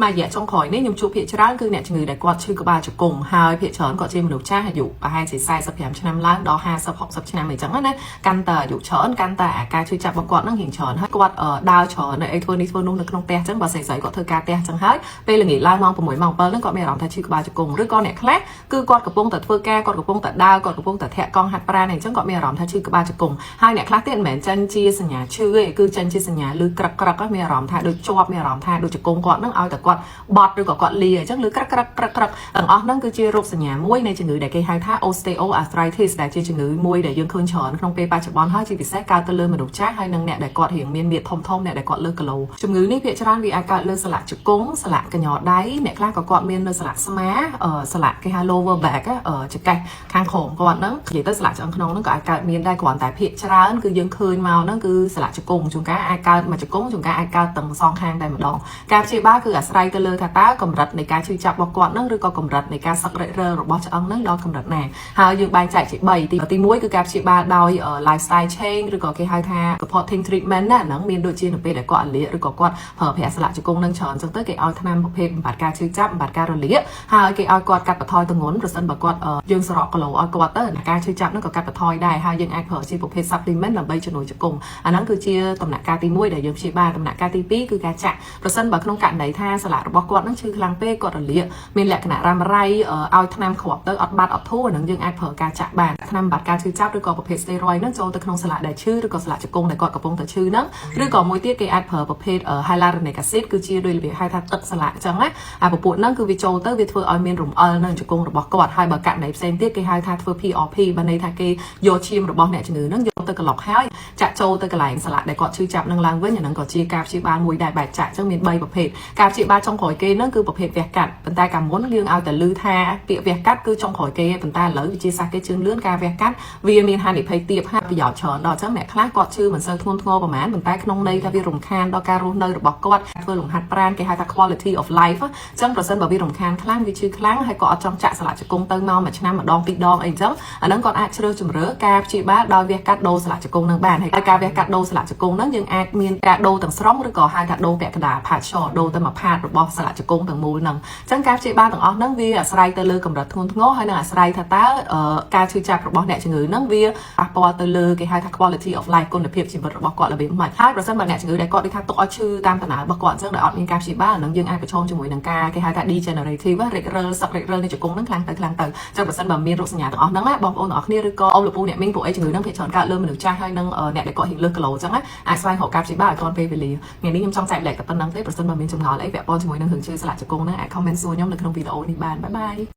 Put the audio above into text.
មួយរយៈចុងក្រោយនេះខ្ញុំជួបភាគច្រើនគឺអ្នកជំងឺដែលគាត់ឈឺក្បាលជង្គង់ហើយភាគច្រើនគាត់ជាមនុស្សចាស់អាយុប្រហែលជា45ឆ្នាំឡើងដល់50 60ឆ្នាំអីចឹងណាកាន់តែអាយុច្រើនកាន់តែអាការឈឺចាប់របស់គាត់ហ្នឹងរៀងច្រើនហើយគាត់ដើរច្រើននៅអីធ្វើនេះធ្វើនោះនៅក្នុងផ្ទះចឹងបើស្រីៗគាត់ធ្វើការផ្ទះចឹងហើយពេលល្ងាចឡើងម៉ោង6ម៉ោង7ហ្នឹងគាត់មានអារម្មណ៍ថាឈឺក្បាលជង្គង់ឬក៏អ្នកខ្លះគឺគាត់កំពុងតែធ្វើការគាត់កំពុងតែដើរគាត់កំពុងតែធាក់កង់ហាត់ប្រាណអីចឹងគាត់មានអារម្មណ៍ថាឈឺក្បាលជង្គង់ហើយអ្នកខ្លះទៀតមិនមែនចេញជាសញ្ញាឈឺទេគឺចេញជាសញ្ញាលឺក្រឹកក្រឹកមានអារម្មណ៍ថាដូចជាប់មានអារម្មណ៍ថាដូចជង្គង់គាត់ហ្នឹងឲ្យតែគាត់បត់ឬក៏គាត់លាអញ្ចឹងលឺក្រឹកក្រឹកក្រឹកក្រឹកទាំងអស់ហ្នឹងគឺជារោគសញ្ញាមួយនៃជំងឺដែលគេហៅថា osteoarthritis ដែលជាជំងឺមួយដែលយើងឃើញច្រើនក្នុងពេលបច្ចុប្បន្នហើយជាពិសេសកើតទៅលើមនុស្សចាស់ហើយនិងអ្នកដែលគាត់រៀងមានមាឌធំធំអ្នកដែលគាត់លើសគីឡូជំងឺនេះភាគច្រើនវាអាចកើតលើសន្លាក់ជង្គង់សន្លាក់កញ្ញដៃអ្នកខ្លះក៏គាត់មាននៅសន្លាក់ស្មាសន្លាក់គេហៅ lower back ចង្កេះខាងក្រោមគាត់ហ្នឹងនិយាយទៅសន្លាក់ឆ្អឹងក្នុងហ្នឹងក៏អាចកើតមានដែរគ្រាន់តែភាគច្រើនគឺយើងឃើញមកហ្នឹងគឺសន្លាក់ជង្គង់ជួនកាលអាចកើតមួយជង្គង់ជួនកាលអាចកើតទាំងសងខាងតែម្ដងការព្យាបាលគឺអាស្រ័យទៅលើថាតើកម្រិតនៃការឈឺចាប់របស់គាត់ហ្នឹងឬក៏កម្រិតនៃការសឹករេចរឹលរបស់ឆ្អឹងហ្នឹងដល់កម្រិតណាហើយយើងបែងចែកជា3ទី1គឺការព្យាបាលដោយ lifestyle change ឬក៏គេហៅថា supporting treatment ណាហ្នឹងមានដូចជានៅពេលដែលគាត់រលាកឬក៏គាត់ប្រើប្រាស់សន្លាក់ជង្គង់នឹងច្រើនអញ្ចឹងទៅគេឲ្យថ្នាំប្រភេទបំបត្តិការឈឺចាប់បំបត្តិការរលាកហើយគេឲ្យគាត់កាត់បន្ថយទម្ងន់ប្រសិនបើគាត់យើងស្រកគីឡូឲ្យគាត់ទៅការឈឺចាប់ហ្នឹងក៏កាត់បន្ថយដែរហើយយើងអាចប្រើជាប្រភេទ supplement ដើម្បីជំនួយជង្គង់អាហ្នឹងគឺជាដំណាក់កាលទី1ដែលយើងព្យាបាលដំណាក់កាលទី2គឺការចាក់ប្រសិនបើក្នុងករណីថាសន្លាក់របស់គាត់ហ្នឹងឈឺខ្លាំងពេកគាត់រលាកមានលក្ខណៈរ៉ាំរ៉ៃឲ្យថ្នាំគ្រាប់ទៅអត់បាត់អត់ធូរអាហ្នឹងយើងអាចប្រើការចាក់បានថ្នាំបាត់ការឈឺចាប់ឬក៏ប្រភេទ steroid ហ្នឹងចូលទៅក្នុងសន្លាក់ដែលឈឺឬក៏សន្លាក់ជង្គង់ដែលគាត់កំពុងតែឈឺហ្នឹងឬក៏មួយទៀតគេអាចប្រើប្រភេទ hyaluronic acid គឺជាដោយរបៀបហៅថាទឹកសន្លាក់អញ្ចឹងណាអាពពួកហ្នឹងគឺវាចូលទៅវាធ្វើឲ្យមានរំអិលនៅជង្គង់របស់គាត់ហើយបើករណីផ្សេងទៀតគេហៅថាធ្វើ PRP បានន័យថាគេយកឈាមរបស់អ្នកជំងឺហ្នឹងយកទៅក្លុកហើយចាក់ចូលទៅកន្លែងសន្លាក់ដែលគាត់ឈឺចាប់នឹងឡើងវិញអាហ្នឹងក៏ជាការព្យាបាលមួយដែរបែបចាក់អញ្ចឹងមាន3ប្រភេទការព្យាបាលចុងក្រោយគេហ្នឹងគឺប្រភេទវះកាត់ប៉ុន្តែកាលមុនយើងឲ្យតែឮថាពាក្យវះកាត់គឺចុងក្រោយគេប៉ុន្តែឥឡូវវិទ្យាសាស្ត្រគេជឿនលឿនការវះកាត់វាមានហានិភ័យទាបហើយប្រយោជន៍ច្រើនដល់អញ្ចឹងអ្នកខ្លះគាត់ឈឺមិនសូវធ្ងន់ធ្ងរប្រហែលប៉ុន្តែក្នុងន័យថាវារំខានដល់ការរស់នៅរបស់គាត់ធ្វើលំហាត់ប្រាណគេហៅថា quality of life អញ្ចឹងប្រសិនបើវារំខានខ្លាំងវាឈឺខ្លាំងហើយក៏អត់ចង់ចាក់សន្លាក់ជង្គង់ទៅមកមួយឆ្នាំម្ដងពីរដងអីអញ្ចឹងអាហ្នឹងគាត់អាចជ្រើសជម្រើសការព្យាបាលដោយវះកាត់ដូរសន្លាក់ជង្គង់នឹងបានហើយការវះកាត់ដូរសន្លាក់ជង្គង់ហ្នឹងយើងអាចមានការដូរទាំងស្រុងឬក៏ហៅថាដូរពាក់កណ្ដាល partial ដូរទៅមួយ part របស់សន្លាក់ជង្គង់ទាំងមូលហ្នឹងអញ្ចឹងការព្យាបាលទាំងអស់ហ្នឹងវាអាស្រ័យទៅលើកម្រិតធ្ងន់ធ្ងរហើយនិងអាស្រ័យថាតើការឈឺចាប់របស់អ្នកជំងឺហ្នឹងវាប៉ះពាល់ទៅលើគេហៅថា quality of life គុណភាពជីវិតរបស់គាត់របៀបម៉េចហើយប្រសិនបើអ្នកជំងឺដែលគាត់ដូចថាទុកឲ្យឈឺតាមដំណើររបស់គាត់អញ្ចឹងដែលអត់មានការព្យាបាលហ្នឹងយើងអាចប្រឈមជាមួយនឹងការគេហៅថា degenerative រិចរិលសឹករិចរិលនៃជង្គង់ហ្នឹងខ្លាំងទៅខ្លាំងទៅអញ្ចឹងប្រសិនបើមានរោគសញ្ញាទាំងអស់ហ្នឹងណាបងប្អូនទាំងអស់គ្នាឬក៏អ៊ំលោកពូអ្នកមីងពួកអីជំងឺហ្នឹងភាគច្រើនកើតលើមនុស្សចាស់ហើយនិងអ្នកដែលគាត់ហ៊ានលើសគីឡូអញ្ចឹងណាអាចស្វែងរកការព្យាបាលឲ្យទាន់ពេលវេលាថ្ងៃនេះខ្ញុំចង់ចែករំលែកតែប៉ុណ្ណឹងទេប្រសិនបើមានចម្ងល់អីពាក់ព័ន្ធជាមួយនឹងរឿងឈឺសន្លាក់ជង្គង់ហ្នឹងអាច comment សួរខ្ញុំនៅក្នុងវីដេអូនេះបាន bye bye.